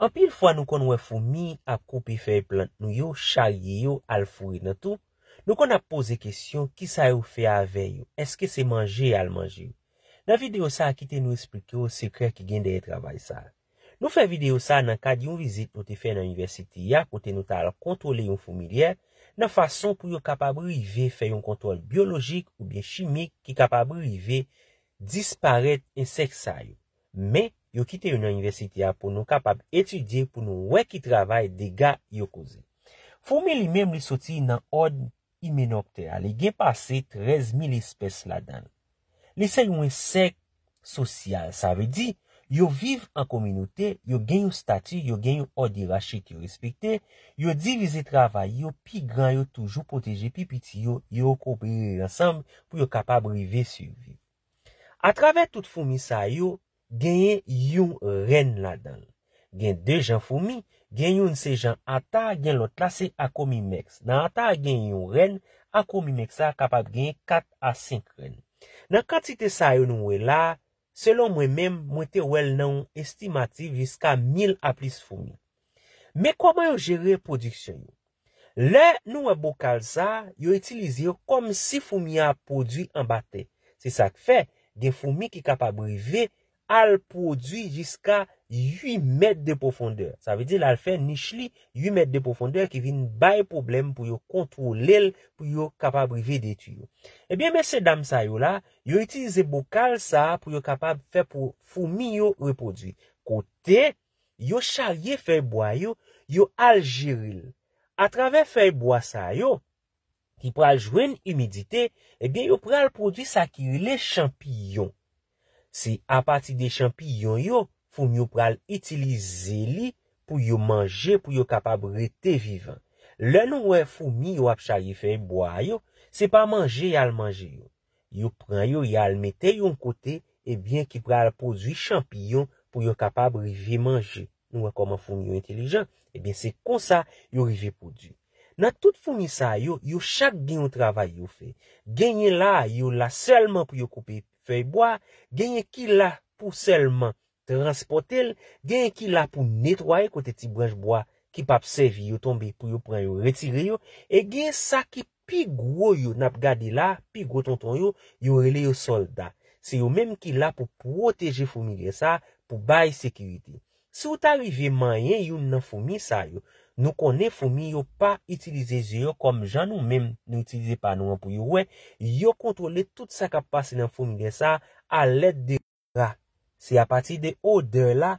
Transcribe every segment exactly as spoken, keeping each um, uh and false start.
Anpil fwa nou konn wè foumi ap koupe fèy plant nou yo, charye yo, al foure nan tou. Nou konn ap poze kesyon, kisa yo fè avè yo? Èske se manje y al manje yo? Nan videyo sa a, kite nou esplike w sekrè ki gen dèyè travay sa a. Nou fè videyo sa a nan kad yon vizit nou te fè nan inivèsite a, kote nou t al kontwole yon foumilyè, nan fason pou yo kapab rive fè yon kontwòl byolojik oubyen chimik ki kapab rive disparèt ensèk sa yo. Men, yo kite yo nan inivèsite a pou nou kapab etidye, pou nou wè ki travay dega yo koze. Foumi li menm, li soti nan òd Hymenoptera. Li gen pase trèz mil espès ladan l. Li se yon ensèk sosyal, sa vle di, yo viv an kominote, yo gen yon stati, yo gen yon òd yerachik yo respekte, yo divize travay yo, pi gran yo toujou pwoteje pi piti yo, yo kopere ansanm pou yo kapab rive siviv. Atravè tout foumi sa yo, genyen yon rèn ladan l. Gen de jan foumi, gen youn se jan ata, gen lòt la se Achomimlex. Nan ata a gen yon rèn, Achomimlex la kapab genyen kat a senk rèn. Nan kantite sa yo nou wè la a, selon mwen menm, mwen te wè l nan yon estimatif jiska mil a plis foumi. Men kòman yo jere pwodiksyon yo? Lè nou wè bokal sa a, yo itilize yo kòmsi foumi a ap pwodui anba tè. Se sa k fè, gen foumi ki kapab rive al pwodui jiska uit mèt de pwofondè. Sa vle di, l al fè nich li uit mèt de pwofondè ki vin bay pwoblèm pou yo kontwole l, pou yo kapab rive detwi yo. Ebyen, mesye dam sa yo la, yo itilize bokal sa a pou yo kapab fè pou foumi yo repwodui. Kote yo charye fèy bwa yo, yo al jere l. Atravè fèy bwa sa yo, ki pral jwenn imidite, ebyen, yo pral pwodui sa ki rele chanpiyon. Se apati de chanpiyon yo, foumi yo pral itilize li pou yo manje, pou yo kapab rete vivan. Lè nou wè foumi yo ap charye fèy bwa yo, se pa manje y al manje yo. Yo pran yo, y al mete yo yon kote, ebyen, ki pral pwodui chanpiyon pou yo kapab rive manje. Nou wè kòman foumi yo entelijan? Ebyen, se konsa yo rive pwodui. Nan tout foumi sa yo, yo chak gen yon travay yo fè. Genyen la, yo la sèlman pou yo koupe fèy bwa, genyen ki la pou sèlman transpòte l, genyen ki la pou netwaye kote ti branch bwa ki p ap sèvi yo tonbe pou yo pran yo retire yo, e genyen sa ki pi gwo yo n ap gade la, pi gwo tonton yo, yo rele yo sòlda. Se yo menm ki la pou pwoteje foumilyè sa, pou bay sekirite. Si w ta rive manyen youn nan foumi sa yo, nou konnen foumi yo pa itilize zye yo kòm jan nou menm nou itilize pa nou an pou yo wè, yo kontwole tout sa k ap pase nan foumilyè sa a alèd de ra. Se apati de odè la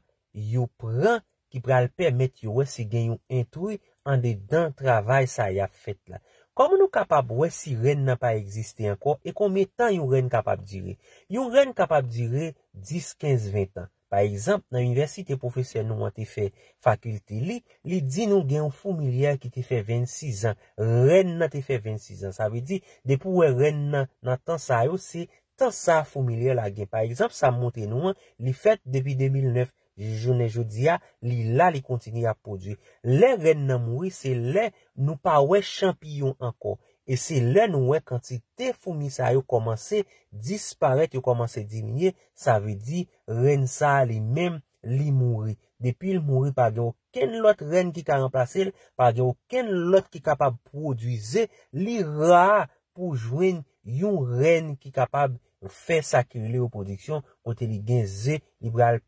yo pran ki pral pèmèt yo wè si gen yon entri andedan travay sa y ap fèt la. Kòman nou kapab wè si rèn nan pa egziste ankò e konbyen tan yon rèn kapab dire? Yon rèn kapab dire dis, kenz, ven tan. Pa egzanp, nan inivèsite pwofesè nou an te fè fakilte li, li di nou gen yon foumilyè ki te fè vennsis an, rèn nan te fè vennsis an. Sa vle di, depi w wè rèn nan nan tan sa yo, se tan sa foumilyè la gen. Pa egzanp, sa m montre nou an, li fèt depi de mil nèf, jis jounen jodi a, li la, li kontinye ap pwodui. Lè rèn nan mouri, se lè nou pa wè chanpiyon ankò. E se lè nou wè kantite foumi sa yo kòmanse disparèt, yo kòmanse diminye, sa vle di rèn sa a li menm, li mouri. Depi l mouri, pa gen okenn lòt rèn ki ka ranplase l, pa gen okenn lòt ki kapab pwodui ze, li ra pou jwenn yon rèn ki kapab fè sa ki rele repwodiksyon, kote li gen ze, li pral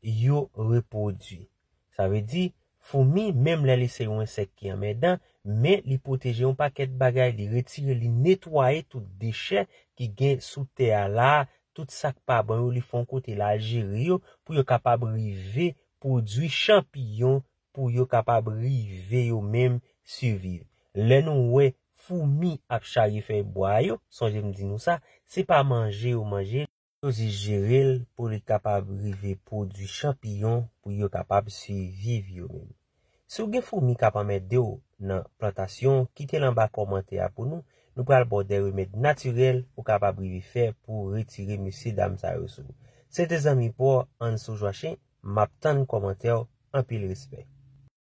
yo repwodui. Sa vle di, foumi, menm lè li se yon ensèk ki anmèdan, men li pwoteje yon pakèt bagay, li retire, li netwaye tout dechè ki gen sou tè a la, tout sa k pa bon yo, li fè yon kote, l al jere yo pou yo kapab rive pwodui chanpiyon, pou yo kapab rive yo menm siviv. Lè nou wè foumi ap charye fèy bwa yo, sonje m di nou sa, se pa manje yo manje, yo jis jere l pou li kapab rive pwodui chanpiyon pou yo kapab siviv yo menm. Si w gen foumi k ap anmède w nan plantasyon, kite l anba kòmantè a pou nou. Nou pral ba w de remèd natirèl ou kapab rive fè pou retire mesye dam sa yo sou ou. Se te zanmi pa w, Anso Joachim, m ap tann kòmantè w, anpil respè.